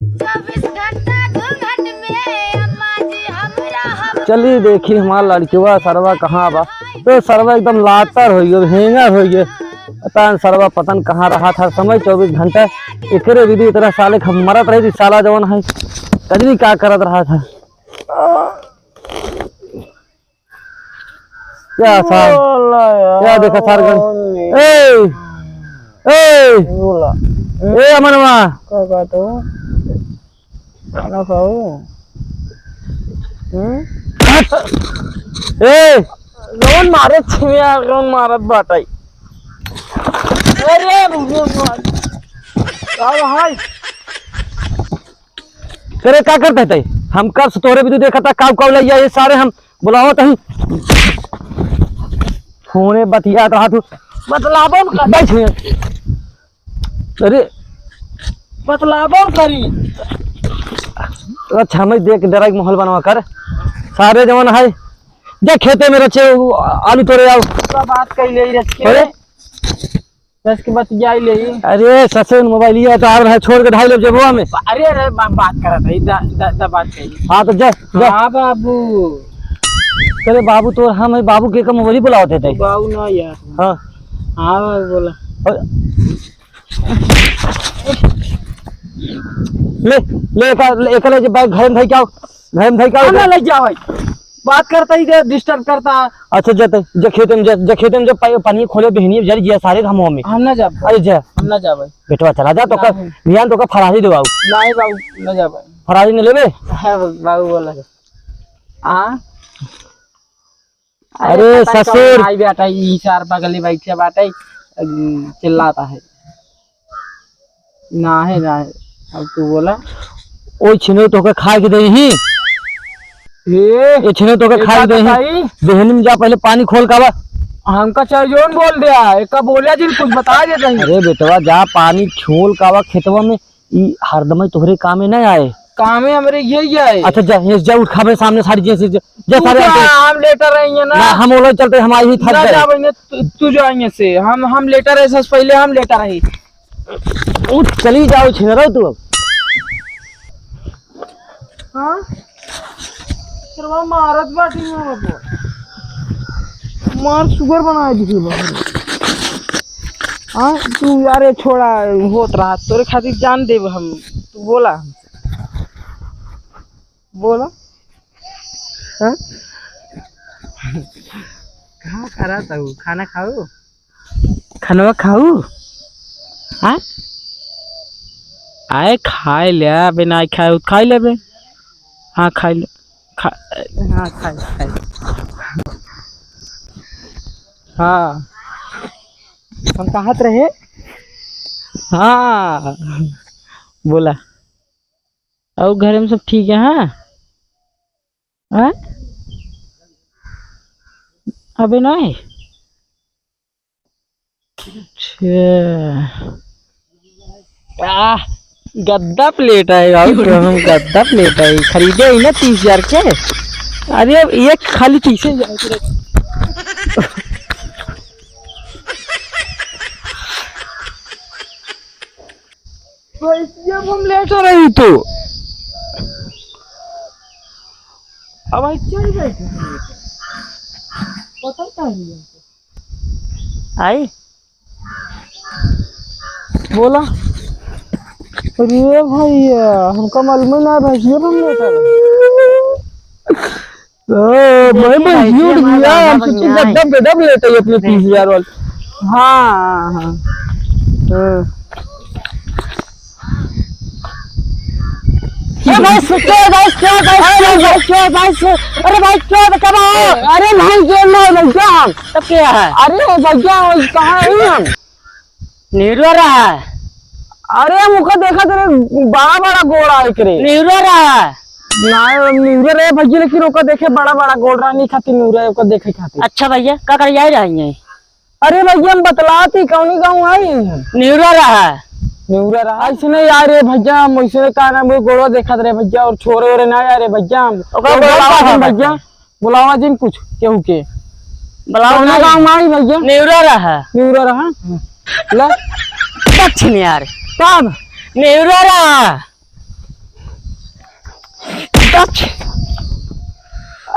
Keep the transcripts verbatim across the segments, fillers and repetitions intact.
चौबीस घंटा घूंघट में अम्मा जी हमरा हम चली देखी हमार लड़कवा सरवा कहाँ बा। तो सरवा एकदम लातर होइ गयो, हेंगर होइ गयो। पता न सरवा पता न कहाँ रहत ह, हर समय चौबीस घंटा एकरे विधि इतना साले हम मरत रही थी, साला जवन है कजरी का करत रहत ह। क्या सार? बोला यार, क्या देखा सार गण? बोल नहीं। ए! ए! बोला। ए अमनवा! का कहत हो? खाना खाओ। हम्म? हट! ए! कौन मारे छिया, कौन मारत बाटाई? अरे, अब हाय। करे का करत है तै? हम कब से तोहरे भी तो देखा था, काऊ काऊ लइया ये सारे हम बुलावत हई। फोने बतियात रहा तू। बतलाबो न करी। बैठ हियाँ। अरे। बतलाबो न करी। अच्छा, हमें देख डराई माहौल बनवा कर। सारे जवान है। जा खेते में रचे, उ, आलू तोड़े आओ। का बात कही ले रखे। अरे। दस के बतियाई ले। अरे ससुर मोबाइल ये तो आ रहा है, छोड़ के ढाई लोग जेबवा में। अरे, अरे, बा-, बात करत है, दा, दा, दा बात कही। हाँ तो जा, जा। हाँ बाबू। अरे बाबू तो हम है, बाबू के का मोबाइल बुलावत है तै? बाबू ना यार। हाँ। हाँ बाबू बोला। और ले, ले एका, ले एका ले जे बैग घर में धई के आओ, घर में धई के आओ। हम ना ले जाओ भाई। बात करता ही जे disturb करता। अच्छा, जा तै, जा खेते में, जा, जा खेते में, जा पानी, पानी खोले बहनी, जल जिया सारे हम में। हम ना जाब। अरे जा। हम ना जाब। बेटवा चला जा, तो का नहीं। ध्यान तो का फरारी देवाऊ। नहीं बाबू, ना जाब। फरारी नहीं लेबे? है बाबू बोला। हाँ। अरे अरे पता है ससुर। कौन आई बेटा, ई सार बगले बैठे बाटे, अम, चिल्लाता है। ना है, ना है। अब तू बोला। ओए छिनो तोके खाए के देही। ए, ए छिनो तोके ए खाए का के देही। बताई? देहनी में जा पहले पानी खोल का बा। हमका चाहे जोन बोल दिया, एका बोलिया जी कुछ बता देता ही। अरे बेटवा जा पानी खोल का बा खेतवा में। ई हरदम तोहरे कामे ना आए। कामे हमरे यही आए। अच्छा, जा, ये जा, उठ, खा, मेरे सामने सारी चीजें, जा, जा, तू सारे जा, आदमी। हम लेटर रही है ना। ना, हम ओला चलते, हम आई ही थक ना गए। जा बहिने, तू, तू जा यहाँ से। हम, हम लेटर है, सबसे पहले हम लेटर रही। उठ, चली जाओ, छिन रहो तू अब। हाँ? सरवा मारत बाटी ना बाबू। मार सुगर बनाए दिखे बाबू। हाँ, तू यारे छोड़ा होत रहा, तोरे खातिर जान देब हम। तू बोला हमसे। बोला। हाँ? का करत हऊ? खाना खाऊ? खनवा खाऊ? हाँ? आए खाए ले, अबे ना खाए, खाए ले बे। हाँ, खाए ले। खा-, हाँ, खाए, खाए। हाँ। हम कहत रहे? हाँ। बोला। और घर में सब ठीक है, हाँ? हाँ? अबे नहीं। अच्छा। आह, गद्दा प्लेट है बाबू, तो हम गद्दा प्लेट है, खरीदे ही ना तीस हजार के। अरे, अब एक खाली तीस हजार के। भाई, ये हम लेटर रही तो। अब भाई, चल बैठे हैं। पता का नहीं हमको। आई? बोला। अरे भैया, हमका मालूम ही ना, भाई, ये हम लेटर रही। ओ, भाई, देखिए, भाई, भैया, ये हमारा भैया, हम बाबा सोचे नहीं आए। गद्दा बेडम लेते ही अपने तीस हजार वाले। हाँ, हाँ। हाँ। ए भाई, सुन, क्यों भाई, क्यों भाई, क्यों भाई, क्यों भाई, क्यों? अरे भाई, क्यों बता रहा हो? अरे भाई, ये ना भैया। तब क्या है? अरे भैया, कहाँ है हम? नेहरुआ रहा है। अरे, हम ओका देखा तेरे बड़ा बड़ा गोड़ आए करे। नेहरुआ रहा है। ना, नेहरुआ रहे भैया, लेकिन ओका देखे बड़ा बड़ा गोड़ रहा, नहीं खाती नेहरुआ, ओका देखे खाती। अच्छा भैया, का कर जाए रही है? अरे भैया, हम बतलाती कौनी गाँव आई। नेहरुआ रहा है। नेहरुआ रहा। ऐसे नहीं यार, रे भैया, हम ऐसे का नाम, वो गोड़वा देखत रहे भैया, और छोरे ओरे ना यार, रे भैया, हम ओका तो गोड़वा बुलावा कहाँ जिन भैया, बाटे? बुलावा जिन कुछ, केहू के। बुलावा कौना नहीं। गाँव में आई भैया? नेवरा रहा। नेवरा रहा? ला। दक्षिण यार। कब? नेवरा रहा।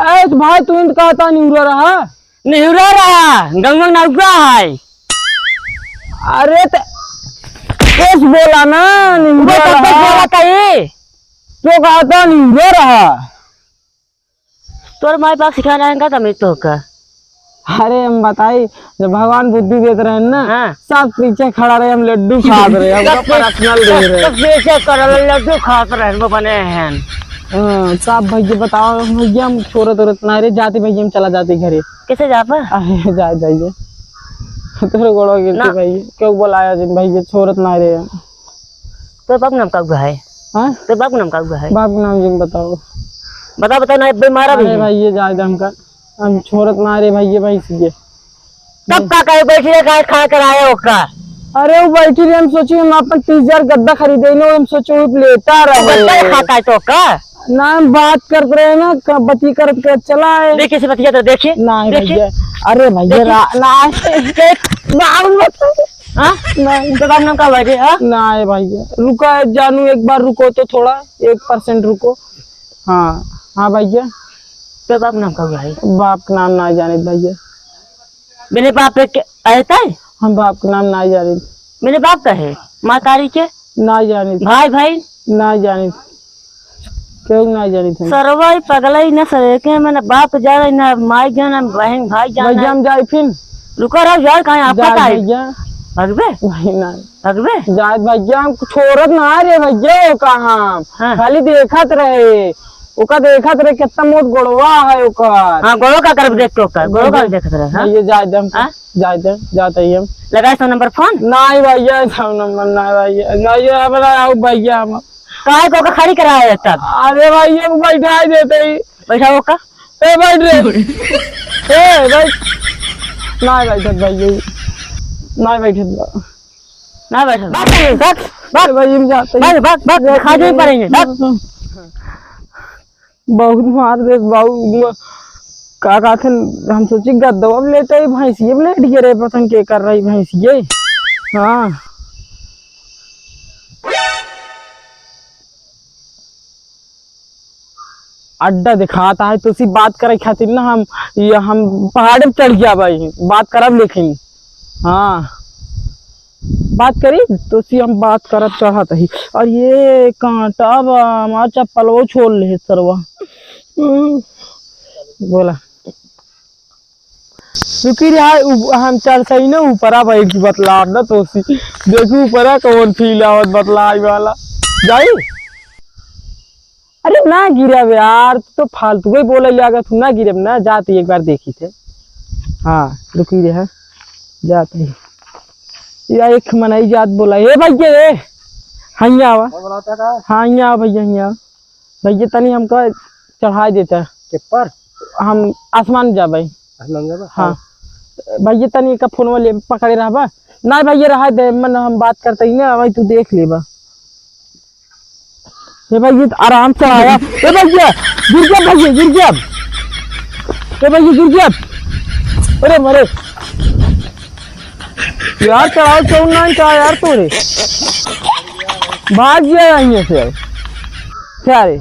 ए, तो भाई, तू इन कहता निहुरा रहा। निहुरा रहा, गंगा नौका है। अरे, त-, कुछ बोला ना, निहुरा वो तो कुछ रहा। बोला था ये। तो कहता निहुरा रहा। तोर माई बाप सिखा रहे हैं का तमीज तो का? अरे हम बताई, जब भगवान बुद्धि देत रहे ना, हाँ। सब पीछे खड़ा रहे, हम लड्डू खात रहे, हमका सब पीछे, personal दे रहे। सब पीछे खड़ा रहे, लड्डू खात रहे, वो बने हैं। हाँ, सब भैया बताओ, भैया हम छोरत उरत ना रे, जाते भैया हम चला जाते घरे। कैसे जाबा? अरे जाए भैया, तोरे गोड़ो गिरते हाँ। भैया, क्यों बुलाया जिन भैया, छोरत ना रे। तोर बाप नाम का हुआ है? हाँ? तोर बाप नाम का हुआ है? बाप नाम जिन बताओ। बता, बता ना, बीमार अभी अरे है। भैया, जाए दे हमका। हम छोड़त ना रे भैया, भैंस ये। तब का कहे बैठी रहे, काहे खड़ा कराए ओका? अरे वो बैठी रहे, हम सोची हम अपन तीस हजार गद्दा खरीदे ना, हम सोची वो लेटा रहे। गद्दा खाता है तो का? ना, हम बात करत रहे ना, क-, बती करत करत चला है। देखिए से बतिया तो देखिए। ना देखिए। भैया, अरे भैया, देखिए। रा-, ना, देख, ना, मत। हाँ? ना। तो बाप नाम का हुआ रे, हाँ? ना है भैया, रुका है जानू, एक बार रुको तो थोड़ा, एक percent रुको। हाँ, हाँ भैया। तो बाप नाम का हुआ है? बाप नाम ना जानित भैया। मेरे बाप पे के-, रहता है? हम बाप के नाम ना जानित। मेरे बाप का है? माँ तारी के? ना जानित। भाई, भाई? ना जानित। क्यों ना जानित हम? सरवा ही पगला ही ना सरे के, मैंने बाप जाना, ना माई जाना, बहन भाई जाना। भैया हम जाए फिर। रुको रहो यार, कहाँ आपका जाए टाइम? भैया। भगबे? भाई ना। भगबे? जाए भैया, हम छोड़त ना रे भैया, वो कहाँ? हाँ। खाली देखत रहे। ओका देखत रहे, कितना मोट गोड़वा है ओकर। हाँ, गोड़वा का करब देख के ओकर, गोड़वा का भैया, देखत रहे, हाँ? भैया, जाए दे हमको, हाँ? जाए दे, जाते ही हम। लगाए सौ नंबर फोन? नहीं भैया, सौ नंबर नहीं भैया, नहीं, ये हमारा आओ भैया हम। काहे को ओका खड़ी कराया है तब? अरे भैया, वो बैठा ही देते ही। बैठा ओका। ए, बैठ रे। ए, बैठ। नहीं बैठत भैया, नहीं बैठत बा। ना बैठल। भाग, भाग, भाग, भाग। अरे भाई, हम जाते हैं। भाग, भाग, भाग, जाते खा जाए हैं। पड़ेंगे, भाग। बहुत मार दे बाबू, म-, का कहते हैं, हम सोची गद्दवा में लेटे ही भैंसिए में लेट गए रे, पता नहीं के कर रही भैंसिए। हाँ। अड्डा दिखाता है, तो सी बात करे खातिर ना हम, ये हम पहाड़ पे चढ़ गया भाई, बात करब लेकिन। हाँ, बात करी तो सी हम बात करब चढ़त ही। और ये कांटा बा, हमार चप्पलवो छोड़ ले सरवा। हम्म, बोला। रुकी रे, हाय, उ-, हम चढ़ते ही ना ऊपरा बैठ के बतलाब ना तोसी। देखी ऊपरा कौन feel आवत बतलाई वाला। जाई? अरे ना गिरब यार, तू तो फालतू ही बोले लागा, तू ना गिरब ना, जात ही एक बार देखी थे। हाँ, रुकी रे, हाँ, जात ही। या एक मनई जात बोला, "ए भैया, ए, हइया आवा।" कौन बोलाता का? हाँ, हइया आवा भैया, हइया आवा। भैया, तनी हमका चढ़ाई देता। के पर? हम आसमान जाबै। आसमान जाबै? हाँ। हाँ। भैया, तनी एका फोनवा ले पकड़े रहबा। ना भैया, रहा दे, मन हम बात करते ही ना, वही तू देख लेबा। ए भैया, तो आराम से आया। ए भैया, गिर गया भैया, गिर गया। ए भैया, गिर गया। अरे मरे। यार, चढ़ाव चढ़ ना का यार तोरे। भाग गया यहीं से। क्या रे?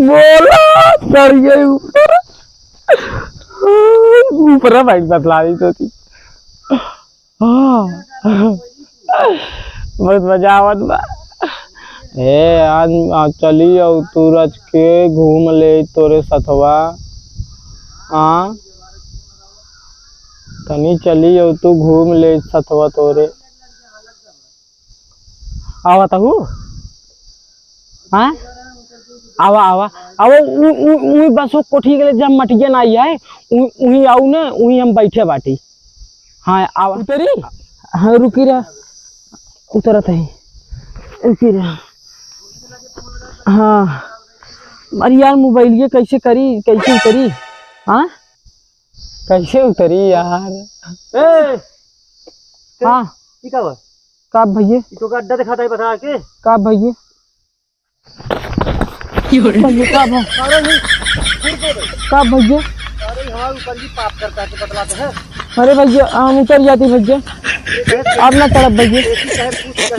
बोला, चढ़ गए ऊपर। ऊपर बैठ बतला रही तो थी। हाँ। बहुत मजा आवत बा। ए, आज, आज चली अउ तू रच के घूम ले तोरे सथवा। हाँ, तनी चली अउ तू घूम ले सथवा तोरे। आवा तहु? हाँ? आवा, आवा। आवा, उ, उ, उ बस वो कोठी के लिए जब मटिया ना आई है, उ, उही आऊ ना, उही हम बैठे बाटी। हाँ, आवा। उतरी? हाँ, रुकी रहा। उतरत है। रुकी रहा। हाँ। अरे यार, मोबाइल ये कैसे करी, कैसे उतरी? हाँ? कैसे उतरी यार? ए! हाँ। ई का बा? का भैया? ई तो का अड्डा दिखाता है बता के? का भैया? भैया, का भा-, अरे नहीं, फिर दे दे। का भैया? अरे हाँ, ऊपर जी पाप करता है तो बतलाते हैं। अरे भैया, हम उतर जाती भैया। ये कहे अब ना तड़प भैया। ऐसी कहे पूछ कर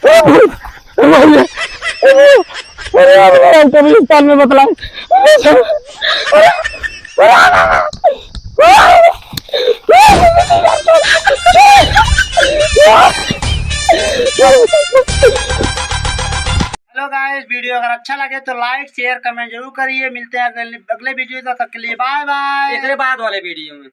अरे भूत, अरे भैया, अरे, अरे, अरे, अरे, कब्रिस्तान में बतला। Hello guys, video अगर अच्छा लगे तो like, share, comment जरूर करिए। मिलते हैं अगले, अगले video, तब तक के लिए bye bye। एकरे बाद वाले video में।